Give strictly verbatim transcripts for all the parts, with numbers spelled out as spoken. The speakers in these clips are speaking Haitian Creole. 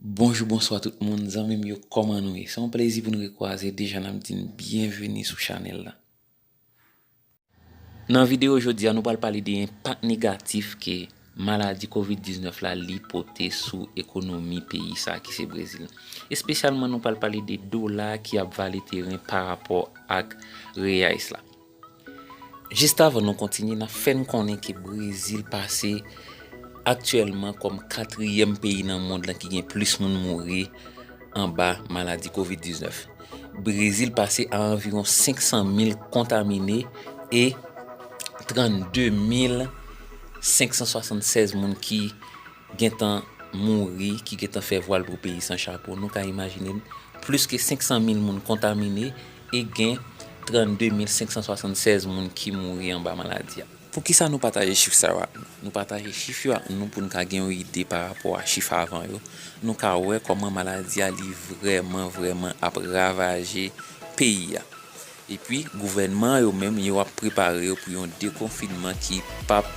Bonjou, bonswa tout moun, zanmi m yo, kòman nou ye? Se yon plezi pou n rekwaze, deja n ap di n byenveni sou chanèl la. Nan videyo jodi a, nou pral pale de enpak negatif ke maladi kovid diznèf la li pote sou ekonomi peyi sa ki se Brezil. Espesyalman, nou pral pale de dola ki ap vale teren pa rapò ak reyais la. Jis avan nou kontinye, n ap fè n konnen ke Brezil pase aktyèlman kòm katriyèm peyi nan mond lan ki gen plis moun mouri anba maladi kovid diznèf. Brezil pase a anviwon senk san mil kontamine e trannde mil senk san swasannsèz moun ki gentan mouri, ki gentan fè vwal pou peyi san chapo. Nou ka imajine n, plis ke senk san mil moun kontamine e gen trannde mil senk san swasannsèz moun ki mouri anba maladi a. Poukisa nou pataje chif sa yo ak nou? Nou pataje chif yo ak nou pou n ka gen yon ide pa rapò a chif avan yo. Nou ka wè kòman maladi a li vrèman, vrèman ap ravaje peyi a. Epi, gouvènman yo menm, yo ap prepare yo pou yon dekonfinman ki p ap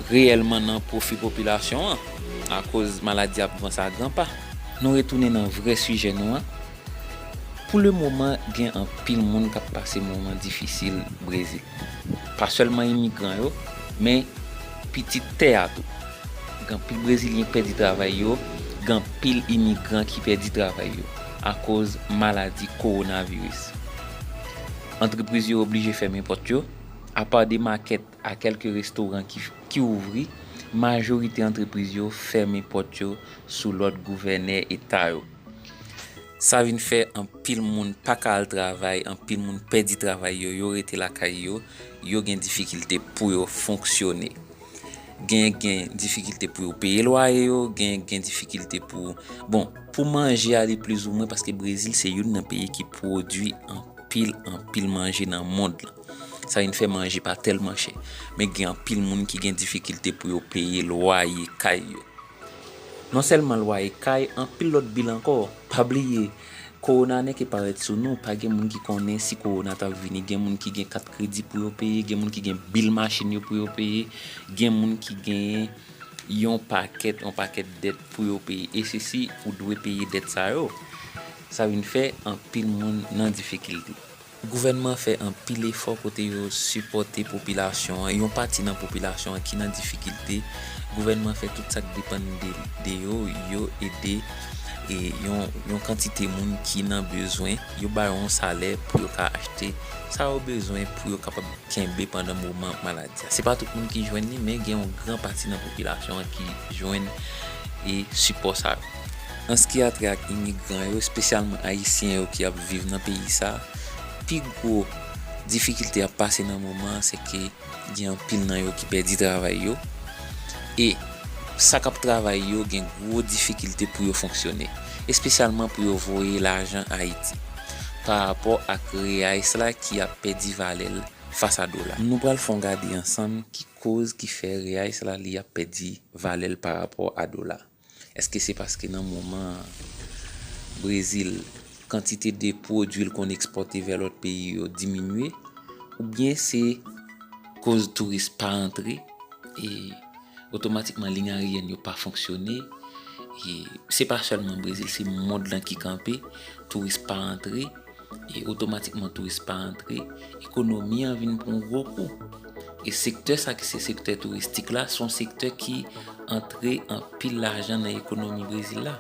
reyèlman nan pwofi popilasyon an, akoz maladi ap vanse a gran pa. Nou retounen nan vrè sijè nou an. Pou le moman, gen anpil moun k ap pase moman difisil Brezil. Pa sèlman imigran yo, men pitit tè a tou. Gen anpil Brezilyen ki pèdi travay yo, gen anpil imigran ki pèdi travay yo akoz maladi kowonaviris. Antrepriz yo oblije fèmen pòt yo, apa de makèt a kèlke restoran ki, ki ouvri, majorite antrepriz yo fèmen pòt yo sou lòd gouvènè eta yo. Sa vin fè anpil moun pa ka al travay, anpil moun pèdi travay yo, yo rete lakay yo, yo gen difikilte pou yo fonksyone. Gen, gen difikilte pou yo peye lwaye yo, gen, gen difikilte pou, bon, pou manje a li plizoumwen, paske Brezil se youn nan peyi ki pwodui anpil, anpil manje nan mond lan. Sa vin fè manje pa tèlman chè. Men gen anpil moun ki gen difikilte pou yo peye lwaye kay yo. Non sèlman lwaye kay, anpil lòt bil ankò. Pa bliye, kowona nèk e parèt sou nou, pa gen moun ki konnen si kowona t ap vini. Gen moun ki gen kat kredi pou yo peye, gen moun ki gen bil machin yo pou yo peye, gen moun ki genyen yon pakèt, yon pakèt dèt pou yo peye. E se si ou dwe peye dèt sa yo. Sa vin fè anpil moun nan difikilte. Gouvènman fè anpil efò kote yo sipòte popilasyon an, yon pati nan popilasyon an ki nan difikilte. Gouvènman fè tout sa k depann de, de yo, yo ede, e, yon, yon kantite moun ki nan bezwen, yo ba yo yon salè pou yo ka achte sa yo bezwen pou yo kapab kenbe pandan moman maladi a. Se pa tout moun ki jwenn li, men gen yon gran pati nan popilasyon an ki jwenn e sipò sa yo. An se ki a trè ak imigran yo, espesyalman ayisyen yo ki ap viv nan peyi sa, pi gwo difikilte y ap pase nan moman an, se ke gen anpil nan yo ki pèdi travay yo. E sa k ap travay yo gen gwo difikilte pou yo fonksyone, espesyalman pou yo voye lajan Ayiti, pa rapò ak reyais la ki ap pèdi valè l fas a dola. Nou pral fè yon gade ansanm ki koz ki fè reyais la li ap pèdi valè l pa rapò a dola. Èske se paske nan moman an, Brezil, kantite de pwodui l konn ekspòte vè lòt peyi yo diminye, oubyen se koz touris pa antre, e otomatikman liy aryèn yo pa fonksyone? E se pa sèlman Brezil, se mond lan ki kanpe, touris pa antre, e otomatikman touris pa antre, ekonomi an vin pran yon gwo kou. E sektè sa ki se sektè touristik la, se yon sektè ki antre anpil lajan nan ekonomi Brezil la.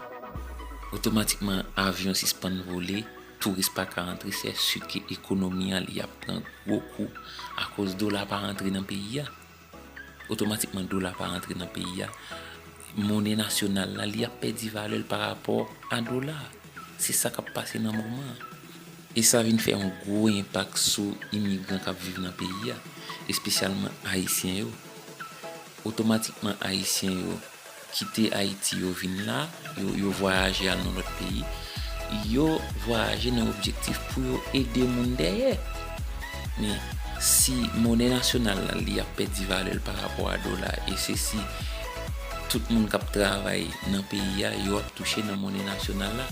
Otomatikman, avyon sispann vole, touris pa ka antre, se si ke ekonomi an li ap pran gwo kou akoz dola pa antre nan peyi a. Otomatikman, dola pa antre nan peyi a. Monnen nasyonal la, li ap pèdi valè l pa rapò a dola. Se sa k ap pase nan moman an. E sa vin fè yon gwo enpak sou imigran k ap viv nan peyi a, espesyalman ayisyen yo. Otomatikman, ayisyen yo kite Ayiti, yo vin la, yo, yo vwayaje al nan lòt peyi. Yo vwayaje nan objektif pou yo ede moun dèyè. Men, si monnen nasyonal la, li ap pèdi valè l pa rapò a dola, e se si tout moun k ap travay nan peyi a, yo ap touche nan monnen nasyonal la,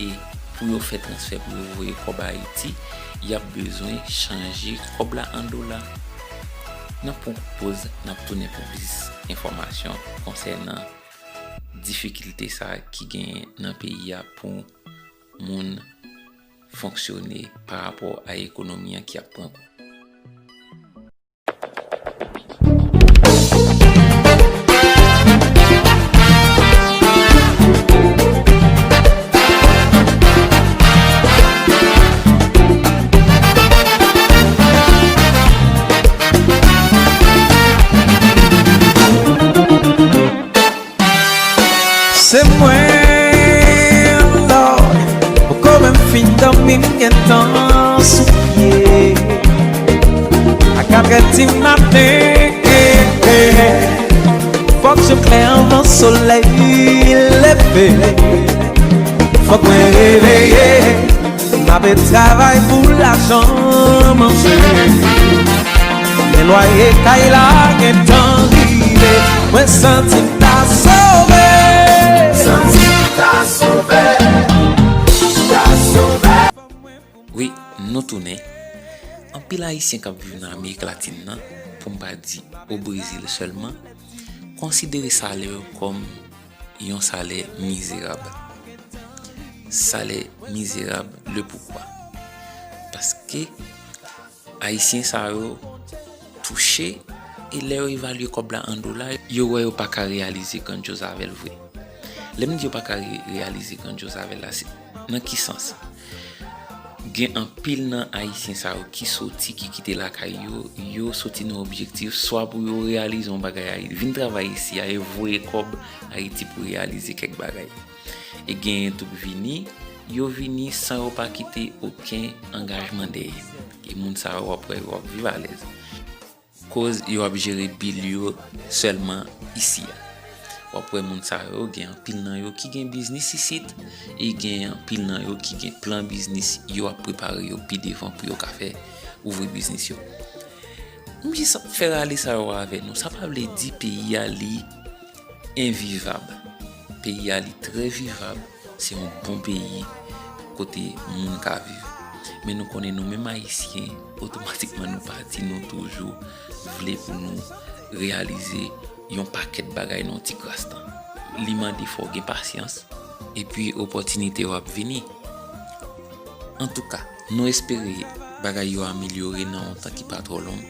e pou yo fè transfè, pou yo voye kòb Ayiti, y ap bezwen chanje kòb la an dola. N ap pran yon poz, n ap tounen pou plis enfòmasyon konsènan difikilte sa ki genyen nan peyi a pou moun fonksyone pa rapò a ekonomi an ki ap pran kou. Se mwen, Lord, poko menm fin dòmi, m gentan sou pye. A katrè di maten, fòk je klè anvan solèy leve. Fòk mwen reveye, m ape travay pou lajan manje. Men lwaye kay la gentan rive, mwen santi m ta sove. Santi m ta sove, ta sove. Wi, nou tounen. Anpil Ayisyen k ap viv nan Amerik Latin nan, pou m pa di o Brezil sèlman, konsidere salè yo kòm yon salè mizerab. Salè mizerab, le poukwa? Paske Ayisyen sa yo touche, e lè yo evalye kòb la an dola, yo wè yo pa ka reyalize grandyòz avè l vre. Lè m di yo pa ka re-, reyalize grandyòz avè l la, se nan ki sans? Gen anpil nan Ayisyen sa yo ki soti, ki kite lakay yo, yo soti nan objektif swa pou yo reyalize yon bagay Ayiti, vin travay isi a e voye kòb Ayiti pou reyalize kèk bagay. E genyen tou k vini, yo vini san yo pa kite okenn angajman dèyè. E moun sa yo, w ap wè yo ap viv alèz. Koz yo ap jere bil yo sèlman isi a. W ap wè moun sa yo, gen anpil nan yo ki gen biznis isit, e gen anpil nan yo ki gen plan biznis yo ap prepare yo pi devan pou yo ka fè ouvri biznis yo. M jis ap fè rale sa yo avè nou. Sa pa vle di peyi a li envivab. Peyi a li trè vivab. Se yon bon peyi kote moun ka viv. Men nou konnen nou menm Ayisyen, otomatikman nou pati, nou toujou vle pou nou reyalize yon pakèt bagay nan yon ti kras tan. Li mande fò w gen pasyans, epi opòtinite yo ap vini. Antouka, nou espere bagay yo amelyore nan yon tan ki pa twò long.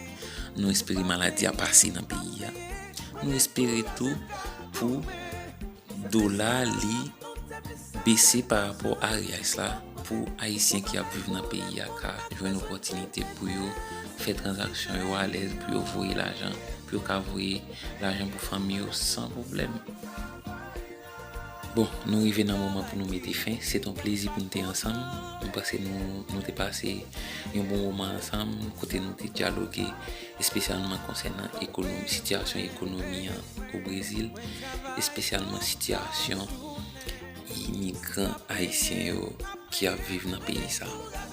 Nou espere maladi a pase nan peyi a. Nou espere tou pou dola li bese pa rapò a riyal la, pou Ayisyen ki ap viv nan peyi a ka jwenn opòtinite pou yo fè tranzaksyon yo alèz, pou yo voye lajan, pou yo ka voye lajan pou fanmi yo san pwoblèm. Bon, nou rive nan moman pou nou mete fen. Se t on plezi pou n te ansanm. Mwen panse nou, nou te pase yon bon moman ansanm, kote nou te dyaloge espesyalman konsènan ekonomi, sitiyasyon ekonomi an o Brezil, espesyalman sitiyasyon imigran ayisyen yo ki ap viv nan peyi sa a.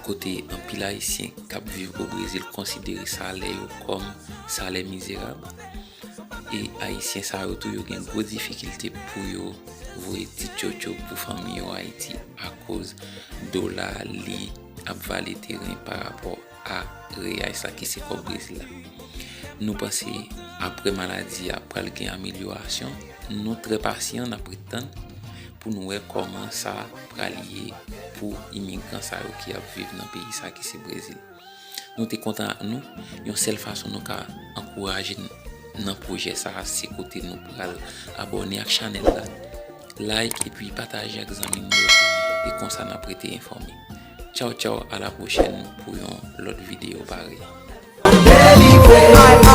Kote anpil Ayisyen k ap viv o Brezil konsidere salè yo kòm salè mizerab. E Ayisyen sa yo tou, yo gen gwo difikilte pou yo voye ti tchotcho pou fanmi yo Ayiti akoz dola li ap vale teren pa rapò a reyal sa ki se kòb Brezil la. Nou panse apre maladi a pral gen amelyorasyon. Nou trè pasyan, n ap ret tann pou nou wè kòman sa pral ye pou imigran sa yo ki ap viv nan peyi sa ki se Brezil. Nou te kontan ak nou. Yon sèl fason nou ka ankouraje n nan pwojè sa a, se kote nou pral abòne ak chanèl la, like epi pataje ak zanmi nou yo, e konsa n ap rete enfòme. Tchaw tchaw, a la pwochèn pou yon lòt videyo parèy. Delivre.